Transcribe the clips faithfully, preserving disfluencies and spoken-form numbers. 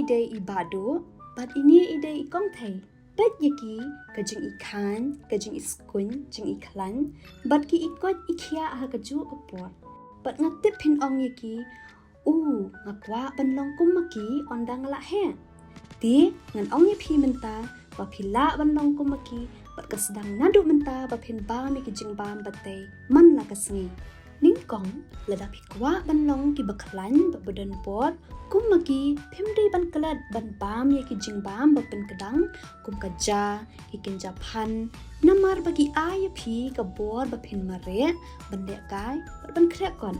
I dei i bahduh, bad ine i dei i kongthei. Peit ïa ki, ka jing i khain, ka jing i skuin, jing i khlain, bad ki i koit i khiah ha ka juh ka por. Bad nga tip phin ong ïa ki, u, nga kwah ban long kum ma ki, ynda nga lah heh. Te, ngan ong ïa phi mynta, ba phi lah ban long kum ma ki, bad ka sdang naduh mynta, ba phin bam ïa ki jingbam ba tei, man la ka sngi. Nyngkong, lada phi kwah ban long ki ba khlain bad ba don bor, kum ma ki, phim dei ban klet ban bam ïa ki jingbam ba pynkdang, kum ka ja, ki kynja phan, namar ba ki ai ïa phi ka bor ba phin mareh, ban lehkai, bad ban khreh kot.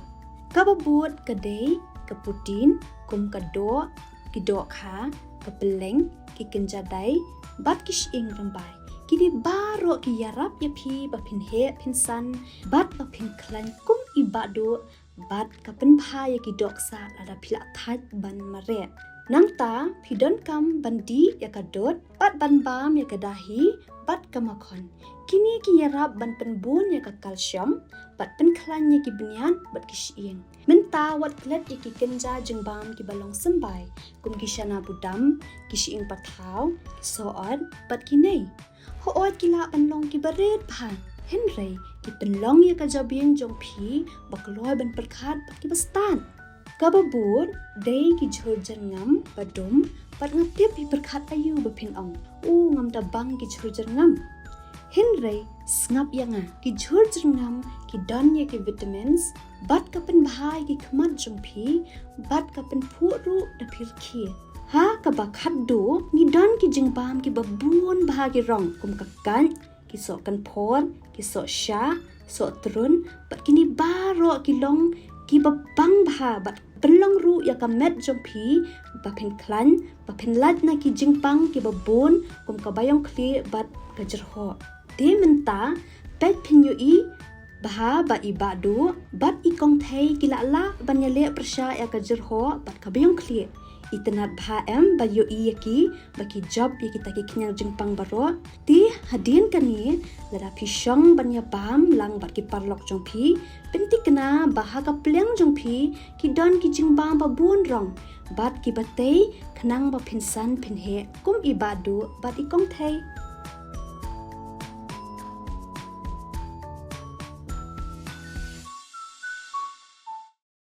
Kaba bud ka dei, ka putin, kum ka doh, ki dohkha, ka pylleng, ki kynja dai, bad ki shyieng rymbai. Kine baroh ki ïarap ïa phi ba phin heh, phin san, bad ba phin khlain kum i bahduh, bad ka pynbha ïa ki dohkha lada phi la thait ban mareh. Nangta phi donkam ban dih ïa ka dud, bad ban bam ïa ka dahi, bad ka makhon. Kine ki ïarap ban pynbun ïa ka calcium, bad pynkhlain ïa ki bniat, bad ki shyieng. Mynta wat klet ïa ki kynja jingbam ki ba long symbai, kum ki shana budam, ki shyieng pathaw, ki sohot, bad ki nei. Hooid ki lah ban long ki ba rit bha, hynrei ki pynlong ïa ka jabieng jong phi ba kloi ban pyrkhat bad ki ba stad. Kaba bud, dei ki jhur jyrngam ba dum, bad nga tip phi pyrkhat aïu ba phin ong, u, ngam da bang ki jhur jyrngam. Hynrei, sngap ïa nga, ki jhur jyrngam, ki don ïa ki vitamins, bad ka pynbha ïa ki khmat jong phi, bad ka pynphuh ruh da phi rkhie. Ha kaba khatduh, ngi don ki jingbam ki ba bun bha ki rong, kum ka kait, ki soh kynphor, ki soh shah, soh trun, bad kine baroh ki long ki ba bang bha, bad pynlong ruh ïa ka met jong phi, ba phin khlain, ba phin lait na ki jingpang ki ba bun, kum ka baïong khlieh, bad ka jyrhoh. Te mynta, peit phin ïohi, bha ba i bahduh, bad i kongthei ki lah lah, ban ïaleh pyrshah ïa ka jyrhoh, bad ka baïong khlieh. Itynnad bha em, ba ïohi ïa ki, ba ki jop ïa kita ki khñiang jingpang baroh. Te, hadien kane, lada phi shong ban ïa bam, lang bad ki paralok jong phi, pyntikna ba ha ka pliang jong phi, ki don ki jingbam ba bun rong, bad ki ba tei, khnang ba phin san phin heh, kum i bahduh, bad i kongthei.